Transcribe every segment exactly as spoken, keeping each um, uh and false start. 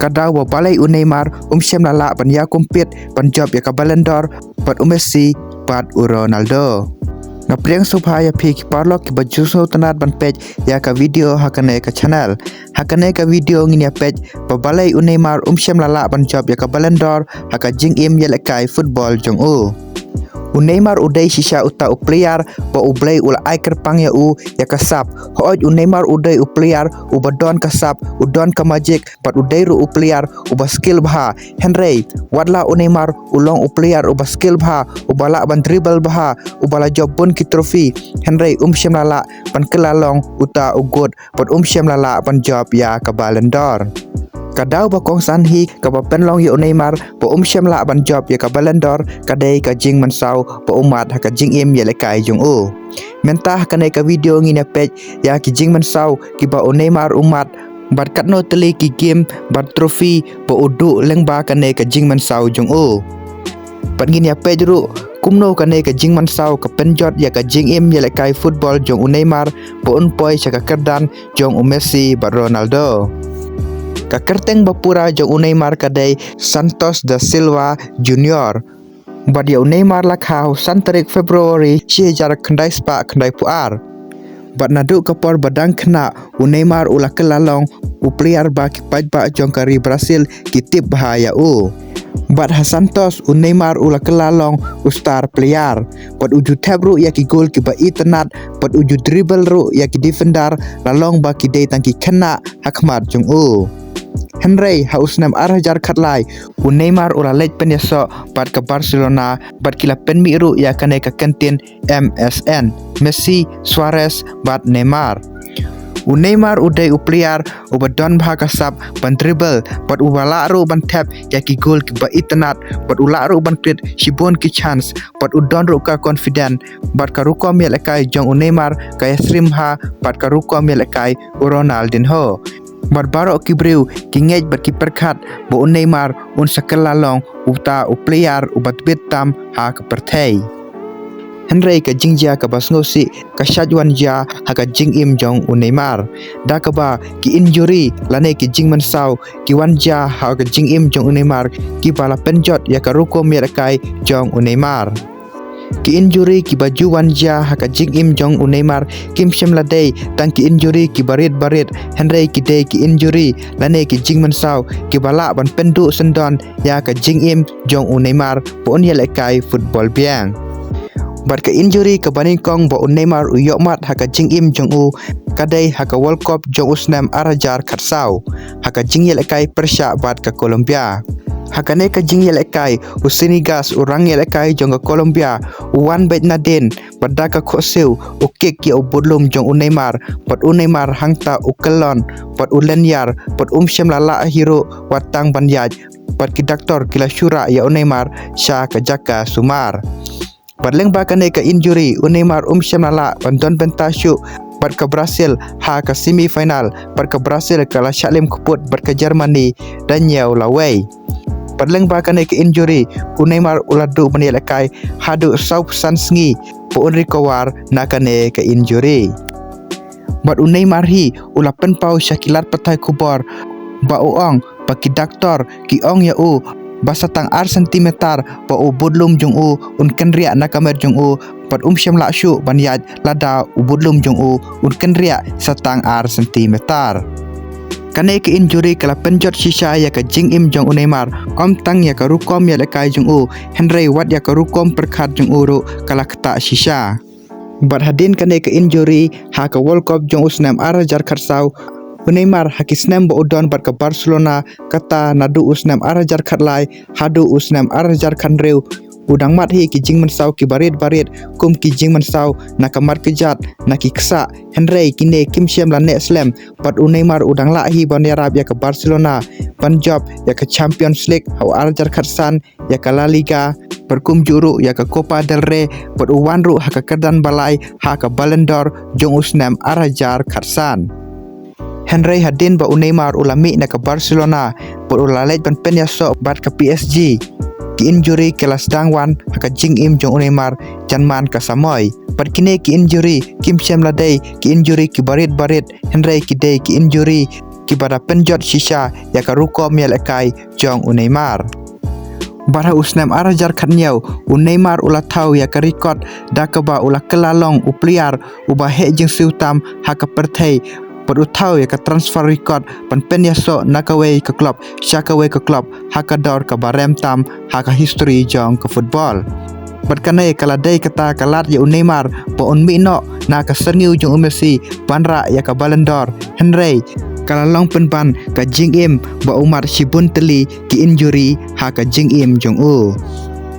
Ka daw ba balei u Neymar um shym la lah ban ïa compete ban jop ïa ka Ballon d'Or bad u Messi bad u Ronaldo. Nga pdiang sngewbha ïa phi ki paralok kiba ju sngewtynnat ban peit ïa ka video ha kane ka channel. Ha kane ka video ngin ïa peit ba balei u Neymar um shym la lah ban jop ïa ka Ballon d'Or ha ka jingim ïalehkai football jong u. U Neymar u dei shisha uta u player ba U Blei u la ai kyrpang ïa u ïa ka sap. Hooid, u Neymar u dei u player uba don ka sap, u don ka magic, bad u dei ruh u player uba skill bha. Hynrei wat la u Neymar u long u player uba skill bha, uba lah ban dribble bha, uba la jop bun ki trophy, hynrei um shym la lah ban kylla long uta u goat bad um shym la lah ban jop ïa ka Ballon d'Or. Ka daw ba kongsan hi kaba pynlong ïa u Neymar ba um shym lah ban jop ïa ka Ballon d'Or ka dei ka jingmynsaw ba u mad ha ka jingim ïalehkai jong u. Mynta ha kane ka video ngin ïa peit ïa ki jingmynsaw kiba u Neymar u mad bad katno tylli ki game bad trophy ba u duh lyngba kane ka jingmynsaw jong u. Bad ngin ïa peit ruh kumno kane ka jingmynsaw ka pynjot ïa ka jingim ïalehkai football jong u Neymar ba un poi sha ka kyrdan jong u Messi bad Ronaldo. Ka kyrteng ba pura jong u Neymar ka dei Santos da Silva Junior. Bad ïa u Neymar la kha ha u san tarik February shi hajar khyndai spah khyndai phew ar. Bad naduh ka por ba dang khynnah u Neymar u la kylla long u player ba ki paidbah jong ka ri Brazil ki tip bha ïa u. Bad ha Santos u Neymar u la kylla long u star player. Bad u ju thep ruh ïa ki goal kiba itynnat, bad u ju dribble ruh ïa ki defender la long ba ki dei tang ki khynnah ha khmat jong u. Hynrei ha u snem ar hajar khatlai u Neymar u la leit pynïasoh bad ka Barcelona bad ki la pynmih ruh ïa kane ka kyntien M S N, Messi, Suarez bad Neymar. U Neymar u dei u player uba don bha ka sap ban dribble bad uba lah ruh ban thep ïa ki goal kiba itynnat bad u lah ruh ban create shibun ki chance bad u don ruh ka confident bad ka rukom ïalehkai jong u Neymar ka ïasyriem bha bad ka rukom ïalehkai u Ronaldinho. Bad baroh ki briew ki ngeit bad ki pyrkhat ba u Neymar un sa kylla long uta u player uba tbit tam ha ka pyrthei. Hynrei ka jingjia kaba sngewsih ka shait wan jia ha ka jingim jong u Neymar, da kaba ki injury lane ki jingmynsaw ki wan jia ha ka jingim jong u Neymar kiba la pynjot ïa ka rukom ïalehkai jong u Neymar. Ki injury kiba ju wan jia ha ka jingim jong u Neymar kim shym la dei tang ki injury kiba rit barit, hynrei ki dei ki injury lane ki jingmynsaw kiba lah ban pynduh syndon ïa ka jingim jong u Neymar ba un ïalehkai football biang. Bad ka injury kaba nyngkong ba u Neymar u ïohmad ha ka jingim jong u ka dei ha ka World Cup jong u snem ar hajar khatsaw ha ka jingïalehkai pyrshah bad ka Colombia. Ha kane ka jingïalehkai u Senegals u rangïalehkai jong ka Colombia u wan beit nadien bad da ka khohsiew u kick ïa u budlum jong u Neymar bad u Neymar hangta u kyllon bad u lyniar bad um shym la lah hi ruh wat tang ban ïaid bad ki doktor ki la shu rah ïa u Neymar sha ka jaka sumar. Bad lyngba kane ka injury u Neymar um shym la lah ban don bynta shuh bad ka Brazil ha ka semi final bad ka Brazil ka la shah lem kput bad ka Germany da hynñiew la wei. Bad lyngba kane ka injury u Neymar u la duh ban ïalehkai haduh saw phew san sngi ba un recover na kane ka injury. Bad u Neymar hi u la pynpaw sha ki lad pathai khubor ba u ong ba ki doktor ki ong ïa u ba sa tang ar centimeter ba u budlum jong u un kynriah na ka met jong u bad um shym lah shuh ban ïaid lada u budlum jong u un kynriah sa tang ar centimeter. Kane ka injury ka la pynjot shisha ïa ka jingim jong u Neymar, ym tang ïa ka rukom ïalehkai jong u, hynrei wat ïa ka rukom pyrkhat jong u ruh ka la ktah shisha. Bad hadien kane ka injury ha ka World Cup jong u snem ar hajar khatsaw, u Neymar ha ki snem ba u don bad ka Barcelona, kata naduh u snem ar hajar khatlai haduh u snem ar hajar khathynriew, u dang mad hi ki jingmynsaw kiba rit barit, kum ki jingmynsaw na ka mat kjat, na ki ksah, hynrei kine kim shym la neh slem bad u Neymar u dang lah hi ban ïarap ïa ka Barcelona ban jop ïa ka Champions League ha u ar hajar khatsan, ïa ka La Liga, bad kumjuh ruh ïa ka Copa del Rey, bad u wan ruh ha ka kyrdan ba lai ha ka Ballon d'Or jong u snem ar hajar khatsan. Hynrei hadien ba u Neymar u la mih na ka Barcelona bad u la leit ban pynïasoh bad ka P S G, ki injury ki la sdang wan ha ka jingim jong u Neymar jan man ka samoi. Bad kine ki injury kim shym la dei ki injury kiba rit barit, hynrei ki dei ki injury kiba da pynjot shisha ïa ka rukom ïalehkai jong u Neymar. Bad ha u snem ar hajar khathynñiew, u Neymar u la thaw ïa ka record da kaba u la kylla long u player uba heh jingsiew tam ha ka pyrthei, bad u thaw ïa ka transfer record ban pynïasoh na kawei ka club sha kawei ka club ha ka dor kaba rem tam ha ka history jong ka football. Bad kane ka la dei kata ka lad ïa u Neymar ba un mih noh na ka syrngiew jong u Messi ban rah ïa ka Ballon d'Or, hynrei ka la long pynban ka jingim ba u mad shibun tylli ki injury ha ka jingim jong u.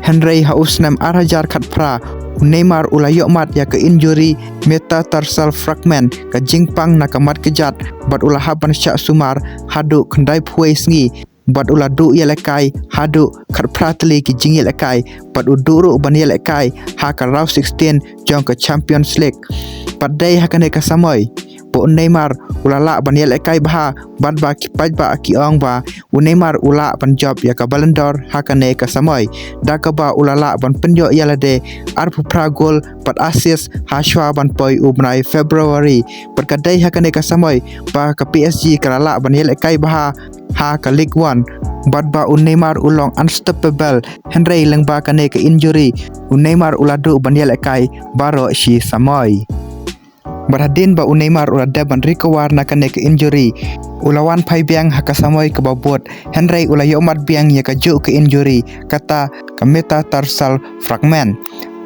Hynrei ha u snem ar hajar khatphra, u Neymar u la ïohmad ïa ka injury metatarsal fragment, ka jingpang na ka mat kjat, bad u la hap ban shah sumar haduh khyndaiphew sngi, bad u la duh ïalehkai haduh khatphra tylli ki jingïalehkai, bad u duh ruh ban ïalehkai ha ka round sixteen jong ka Champions League. Bad dei ha kane ka samoi ba u Neymar u la lah ban ïalehkai bha, bad ba ki paidbah ki ong ba u Neymar u lah ban jop ïa ka Ballon d'Or ha kane ka samoi, da kaba u la lah ban pynïoh ïalade arphew phra gol bad assist ha shuwa ban poi u bnai February. Bad ka dei ha kane ka samoi ba ka P S G ka la lah ban ïalehkai bha ha ka Ligue One, bad ba u Neymar u long unstoppable, hynrei lyngba kane ka injury, u Neymar u la duh ban ïalehkai baroh shi samoi. Bad hadien ba u Neymar u la dep ban recover na kane ka injury, u la wan phai biang ha ka samoi kaba bud, hynrei u la ïohmad biang ïa kajuh ka injury, kata ka metatarsal fragment.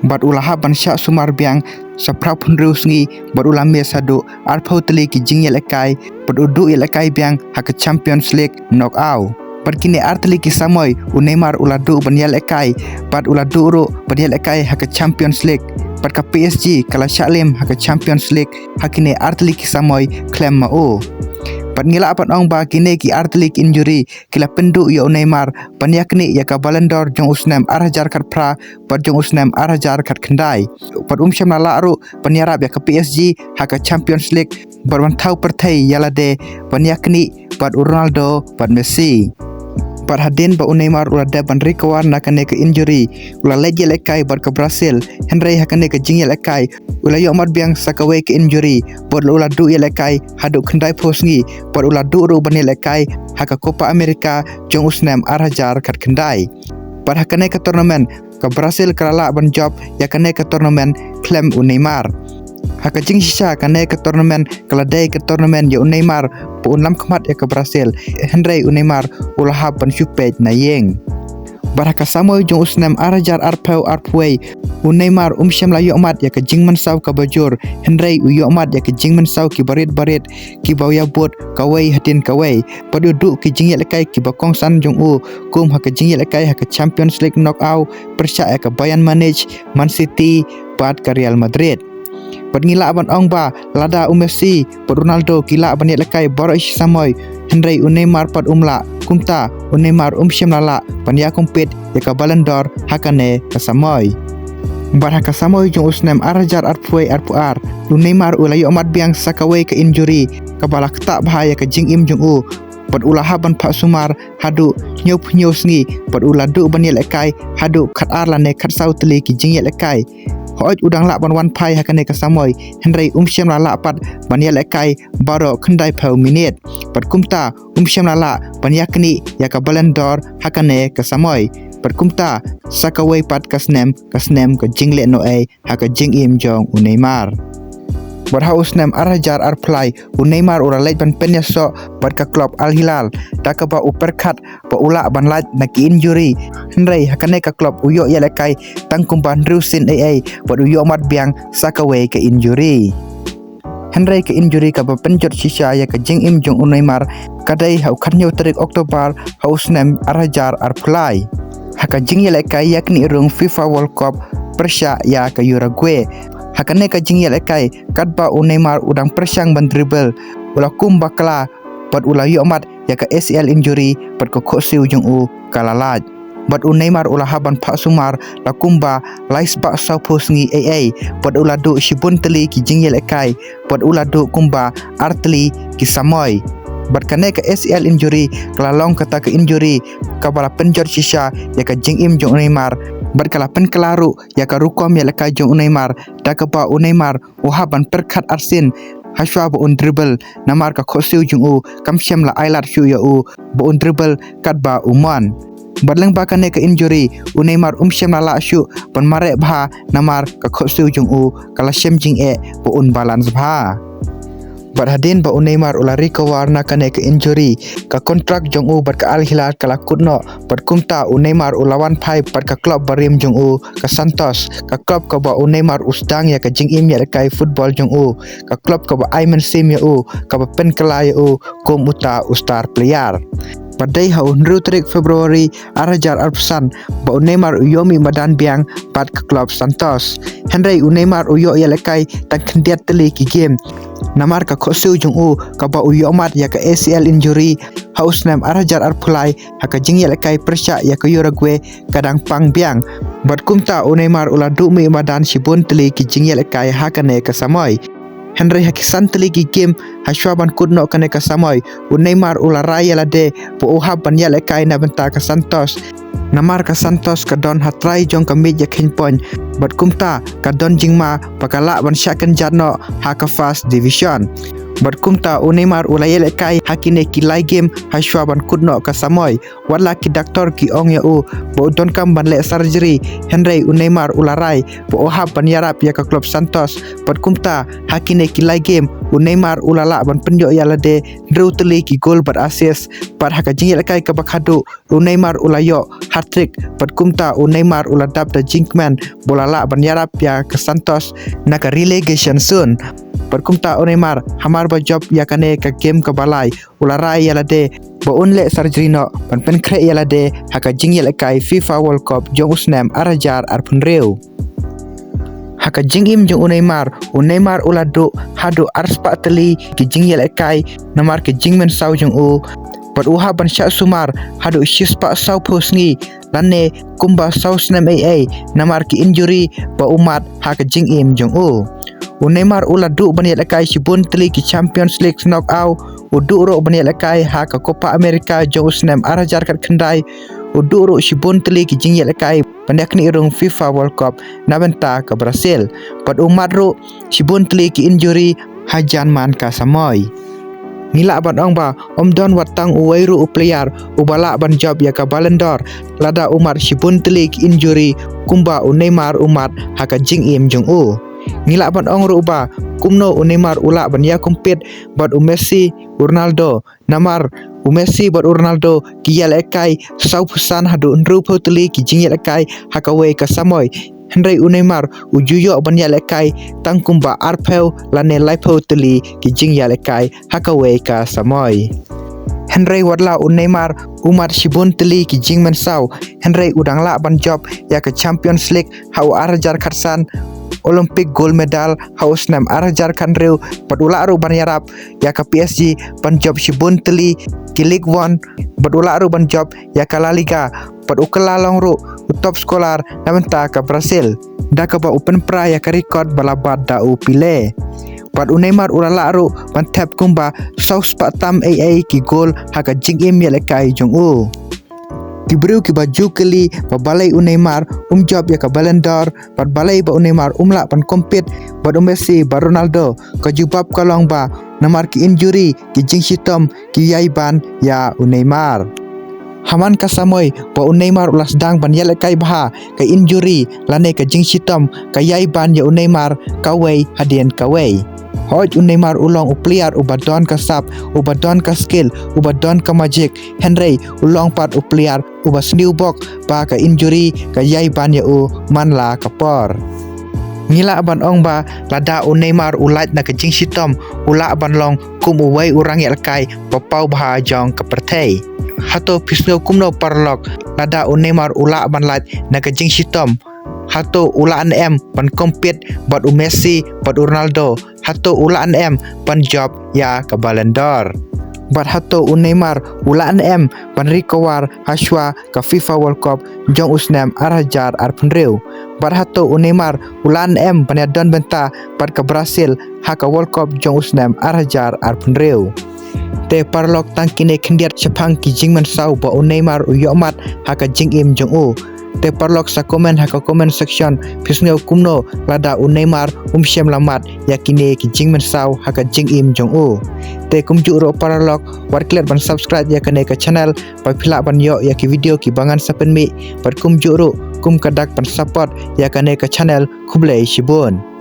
Bad u la hap ban shah sumar biang shaphra phew hynriew sngi, bad u la miss haduh arphew tylli ki jingïalehkai, bad u duh ïalehkai biang ha ka Champions League knockout. Bad kine ar tylli ki samoi u Neymar u la duh ban ïalehkai, bad u la duh ruh ban ïalehkai ha ka Champions League. Bad ka P S G ka la shah lim ha ka Champions League ha kine ar tylli ki samoi khlem ma u. Bad ngi lah ban ong ba kine ki ar tylli ki injury ki la pynduh ïa u Neymar ban ïaknieh ïa ka Ballon d'Or jong u snem ar hajar khatphra bad jong u snem ar hajar khatkhyndai. Bad um shym la lah ruh ban ïarap ïa ka P S G ha ka Champions League, bad ban thaw pyrthei ïalade ban ïaknieh bad u Ronaldo bad Messi. Bad hadien ba u Neymar u la dep ban recover na kane ka injury, u la leit ïalehkai bad ka Brazil, hynrei ha kane ka jingïalehkai u la ïohmad biang sa kawei ka injury, bad u la duh ïalehkai haduh khyndaiphew sngi, bad u la duh ruh ban ïalehkai ha ka Copa America jong u snem ar hajar khatkhyndai. Bad ha kane ka tournament ka Brazil ka la lah ban jop ïa kane ka tournament khlem u Neymar. Ha ka jingshisha kane ka tournament ka la dei ka tournament ïa u Neymar ba un lam khmat ïa ka Brazil, hynrei u Neymar u la hap ban shu peit na ïing. Bad ha ka samoi jong u snem ar hajar arphew arphew wei, u Neymar um shym la ïohmad ïa ka jingmynsaw kaba jur, hynrei u ïohmad ïa ka jingmynsaw kiba rit ba rit, kiba ïabud kawei hadien kawei, bad u duh ki jingïalehkai kiba kongsan jong u, kum ha ka jingïalehkai ha ka Champions League knockout pyrshah ïa ka Bayern Munich, Man City bad ka Real Madrid. Bad ngi lah ban ong ba lada u Messi bad Ronaldo ki lah ban ïalehkai baroh shi samoi, hynrei u Neymar pat um lah, kumta u Neymar um shym la lah ban ïa compete ïa ka Ballon d'Or ha kane ka samoi. Bad ha ka samoi jong u snem ar hajar arphew wei arphew ar, u Neymar u la ïohmad biang sa kawei ka injury kaba la ktah bha ïa ka jingim jong u, bad u la hap ban phah sumar haduh hynñiewphew hynñiew sngi, bad u la duh ban ïalehkai haduh khatar lane khatsaw tylli ki jingïalehkai. Hooid u dang lah ban wan phai ha kane ka samoi, hynrei um shym la lah pat ban ïalehkai baroh khyndaiphew minit. Bad kumta um shym la lah ban ïaknieh ïa ka Ballon d'Or ha kane ka samoi. Bad kumta sa kawei pat ka snem, ka snem ka jingleh noh ei ha ka jingim jong u Neymar. Bad ha u snem ar hajar arphew lai, u Neymar u la leit ban pynïasoh bad ka club Al Hilal, da kaba u pyrkhat ba u lah ban lait na ki injury. Hynrei ha kane ka club u ïoh ïalehkai tang kumba hynriew sien ei ei, bad u ïohmad biang sa kawei ka injury. Hynrei ka injury kaba pynjot shisha ïa ka jingim jong u Neymar ka dei ha u khathynñiew tarik October ha u snem ar hajar arphew lai, ha ka jingïalehkai ïaknieh rung FIFA World Cup pyrshah ïa ka Uruguay. Ha kane ka jingïalehkai, katba u Neymar u dang pyrshang ban dribble, u la kum bakla, bad u la ïohmad ïa ka A C L injury, bad ka khohsiew jong u ka la lait. Bad u Neymar u la hap ban phah sumar la kumba lai spah sawphew sngi ei ei, bad u la duh shibun tylli ki jingïalehkai, bad u la duh kumba ar tylli ki samoi. Bad kane ka A C L injury ka la long kata ka injury kaba la pynjot shisha ïa ka jingim jong u Neymar, bad ka la pynkylla ruh ïa ka rukom ïalehkai jong u Neymar, da kaba u Neymar u hap ban pyrkhat arsien hashwa ba un dribble, namar ka khohsiew jong u kam shym la ailad shuh ïa u ba un dribble katba u mon. Bad lyngba kane ka injury, u Neymar um shym la lah shuh ban mareh bha, namar ka khohsiew jong u ka la shem jingeh ba un balance bha. Bad hadien ba u Neymar u la recover na kane ka injury, ka kontrak jong u bad ka Al Hilal ka la kut noh, bad kumta u Neymar u la wan phai bad ka klub barim jong u, ka Santos, ka klub kaba u Neymar u sdang ïa ka jingim ïalehkai football jong u, ka klub kaba ai mynsiem ïa u, kaba pynkylla ïa u kum uta u star player. Bad dei ha u hynriew tarik February ar hajar arphew san ba u Neymar u ïoh mih madan biang bad ka klub Santos. Hynrei u Neymar u ïoh ïalehkai tang khyndiat tylli ki game, namar ka khohsiew jong u kaba u ïoh mad ïa ka A C L injury ha u snem ar hajar arphew lai ha ka jingïalehkai pyrshah ïa ka Uruguay ka dang pang biang. Bad kumta u Neymar u la duh mih madan shibun tylli ki jingïalehkai ha kane ka samoi. Hynrei ha ki san tylli ki game hashwa ban kut noh kane ka samoi, u Neymar u la rai ïalade ba u hap ban ïalehkai na bynta ka Santos, namar ka Santos ka don ha trai jong ka miej ïakheiñ point, bad kumta ka don jingma ba ka lah ban shah kynjat noh ha ka First Division. Bad kumta u Neymar u la ïalehkai ha kine ki lai game hashwa ban kut noh ka samoi. Wat la ki doktor ki ong ïa u ba u donkam ban leh surgery, hynrei u Neymar u la rai ba u hap ban ïarap ïa ka klub Santos. Bad kumta ha kine ki lai game u Neymar u la lah ban pynïoh ïalade hynriew tylli ki gol bad assist. Bad ha ka jingïalehkai kaba khadduh u Neymar u la ïoh hat-trick, bad kumta u Neymar u la dap da jingkmen ba u la lah ban ïarap ïa ka Santos na ka relegation zone. Bad kumta u Neymar, hamar ba jop ïa kane ka game kaba lai, u la rai ïalade ba un leh surgery noh ban pynkhreh ïalade ha ka jingïalehkai FIFA World Cup jong u snem ar hajar arphew hynriew. Ha ka jingim jong u Neymar, u Neymar u la duh haduh arspah tylli ki jingïalehkai namar ki jingmynsaw jong u, bad u hap ban shah sumar haduh shispah sawphew sngi lane kumba saw snem ei ei namar ki injury ba u mad ha ka jingim jong u. U Neymar u la duh ban ïalehkai shibun tylli ki Champions League knockout, u duh ruh ban ïalehkai ha ka Copa America jong u snem ar hajar khatkhyndai, u duh ruh shibun tylli ki jingïalehkai ban ïaknieh rung FIFA World Cup na bynta ka Brazil. Bad u mad ruh shibun tylli ki injury hajan man ka samoi. Ngi lah ban ong ba ym don wat tang uwei ruh u player uba lah ban jop ïa ka Ballon d'Or lada u mad shibun tylli ki injury kumba u Neymar u mad ha ka jingim jong u. Ngi lah ban ong ruh ba kumno u Neymar u lah ban ïa compete bad u Messi, u Ronaldo, namar u Messi bad u Ronaldo ki ïalehkai sawphew san haduh hynriewphew tylli ki jingïalehkai ha kawei ka samoi. Hynrei u Neymar u ju ïoh ban ïalehkai tang kumba arphew lane laiphew tylli ki jingïalehkai ha kawei ka samoi. Hynrei wat la u Neymar u mad shibun tylli ki jingmynsaw, hynrei u dang lah ban jop ïa ka Champions League ha u ar hajar khatsan, Olympic gold medal ha u snem ar hajar khathynriew, bad u lah ruh ban ïarap ïa ka P S G ban jop shibun tylli ki Ligue One, bad u lah ruh ban jop ïa ka La Liga, bad u kylla long ruh u top scorer na bynta ka Brazil, da kaba u pynpra ïa ka record ba la bat da u Pele. Bad u Neymar u la lah ruh ban thep kumba sawspah tam ei ei ki gol ha ka jingim ïalehkai jong u. Ki briew kiba ju kylli ba balei u Neymar um jop ïa ka Ballon d'Or, bad balei ba u Neymar um lah ban compete bad u Messi bad Ronaldo, ka jubab ka long ba namar ki injury, ki jingshitom ki ïai ban ïa u Neymar. Ha man ka samoi ba u Neymar u la sdang ban ïalehkai bha, ka injury lane ka jingshitom ka ïai ban ïa u Neymar kawei hadien kawei. Hooid, u Neymar u long u player uba don ka sap, uba don ka skill, uba don ka magic, hynrei u long pat u player uba sniew bok ba ka injury ka ïai ban ïa u man la ka por. Ngi lah ban ong ba lada u Neymar u lait na ka jingshitom, u lah ban long kum uwei u rangïalehkai ba paw bha jong ka pyrthei. Hato phi sngew kumno paralok, lada u Neymar u lah ban lait na ka jingshitom? Hato u lah ne em ban compete bad u Messi bad u Ronaldo? Hato u lah ne em ban jop ïa ka Ballon d'Or? Bad hato u Neymar u lah ne em ban recover hashwa ka FIFA World Cup jong u snem ar hajar arphew hynriew? Bad hato u Neymar u lah ne em ban ïadon bynta bad ka Brazil ha ka World Cup jong u snem ar hajar arphew hynriew? Te paralok, tang kine khyndiat shaphang ki jingmynsaw ba u Neymar u ïoh mad ha ka jingim jong u. Te paralok sa comment ha ka comment section, phi sngew kumno lada u Neymar um shym la mad ïa kine ki jingmynsaw ha ka jingim jong u. Te kumjuh ruh paralok, wat klet ban subscribe ïa kane ka channel, ba phi lah ban ïoh ïa ki video kiba ngan sa pynmih, bad kumjuh ruh kum ka dak ban support ïa kane ka channel. Khublei shibun.